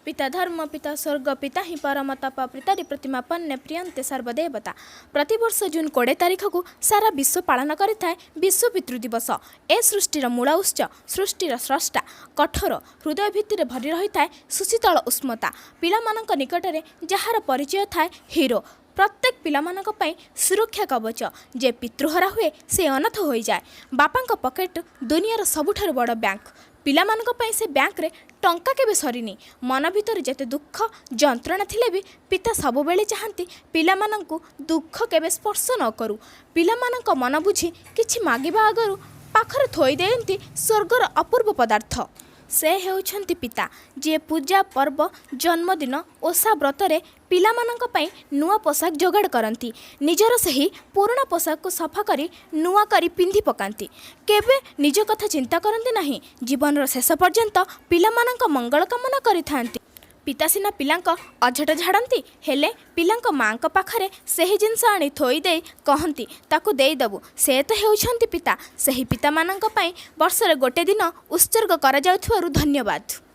ପିତା ଧର୍ମ, ପିତା ସ୍ୱର୍ଗ, ପିତା ହିଁ ପରମ ତପ, ପିତରି ପ୍ରତିମାପନ୍ନେ ପ୍ରିୟନ୍ତେ ସର୍ବଦେବତା। ପ୍ରତିବର୍ଷ ଜୁନ୍ 20 ତାରିଖକୁ ସାରା ବିଶ୍ୱ ପାଳନ କରିଥାଏ ବିଶ୍ୱ ପିତୃ ଦିବସ। ଏ ସୃଷ୍ଟିର ମୂଳ ଉତ୍ସ, ସୃଷ୍ଟିର ସ୍ରଷ୍ଟା, କଠୋର ହୃଦୟ ଭିତରେ ଭରି ରହିଥାଏ ସୁଶୀତଳ ଉଷ୍ମତା। ପିଲାମାନଙ୍କ ନିକଟରେ ଯାହାର ପରିଚୟ ଥାଏ ହିରୋ, ପ୍ରତ୍ୟେକ ପିଲାମାନଙ୍କ ପାଇଁ ସୁରକ୍ଷା କବଚ। ଯେ ପିତୃହରା ହୁଏ, ସେ ଅନାଥ ହୋଇଯାଏ। ବାପାଙ୍କ ପକେଟ ଦୁନିଆର ସବୁଠାରୁ ବଡ଼ ବ୍ୟାଙ୍କ। ପିଲାମାନଙ୍କ ପାଇଁ ସେ ବ୍ୟାଙ୍କରେ ଟଙ୍କା କେବେ ସରିନି। ମନ ଭିତରେ ଯେତେ ଦୁଃଖ ଯନ୍ତ୍ରଣା ଥିଲେ ବି ପିତା ସବୁବେଳେ ଚାହାନ୍ତି ପିଲାମାନଙ୍କୁ ଦୁଃଖ କେବେ ସ୍ପର୍ଶ ନ କରୁ। ପିଲାମାନଙ୍କ ମନ ବୁଝି କିଛି ମାଗିବା ଆଗରୁ ପାଖରେ ଥୋଇ ଦିଅନ୍ତି ସ୍ୱର୍ଗର ଅପୂର୍ବ ପଦାର୍ଥ। ସେ ହେଉଛନ୍ତି ପିତା, ଯିଏ ପୂଜା ପର୍ବ, ଜନ୍ମଦିନ, ଓଷା ବ୍ରତରେ ପିଲାମାନଙ୍କ ପାଇଁ ନୂଆ ପୋଷାକ ଯୋଗାଡ଼ କରନ୍ତି। ନିଜର ସେହି ପୁରୁଣା ପୋଷାକକୁ ସଫା କରି ନୂଆ କରି ପିନ୍ଧି ପକାନ୍ତି। କେବେ ନିଜ କଥା ଚିନ୍ତା କରନ୍ତି ନାହିଁ। ଜୀବନର ଶେଷ ପର୍ଯ୍ୟନ୍ତ ପିଲାମାନଙ୍କ ମଙ୍ଗଳ କାମନା କରିଥାନ୍ତି। ପିତା ସିନା ପିଲାଙ୍କ ଅଝଟ ଝାଡ଼ନ୍ତି, ହେଲେ ପିଲାଙ୍କ ମାଆଙ୍କ ପାଖରେ ସେହି ଜିନିଷ ଆଣି ଥୋଇଦେଇ କହନ୍ତି, ତାକୁ ଦେଇଦେବୁ। ସେ ତ ହେଉଛନ୍ତି ପିତା। ସେହି ପିତାମାନଙ୍କ ପାଇଁ ବର୍ଷରେ ଗୋଟେ ଦିନ ଉତ୍ସର୍ଗ କରାଯାଉଥିବାରୁ ଧନ୍ୟବାଦ।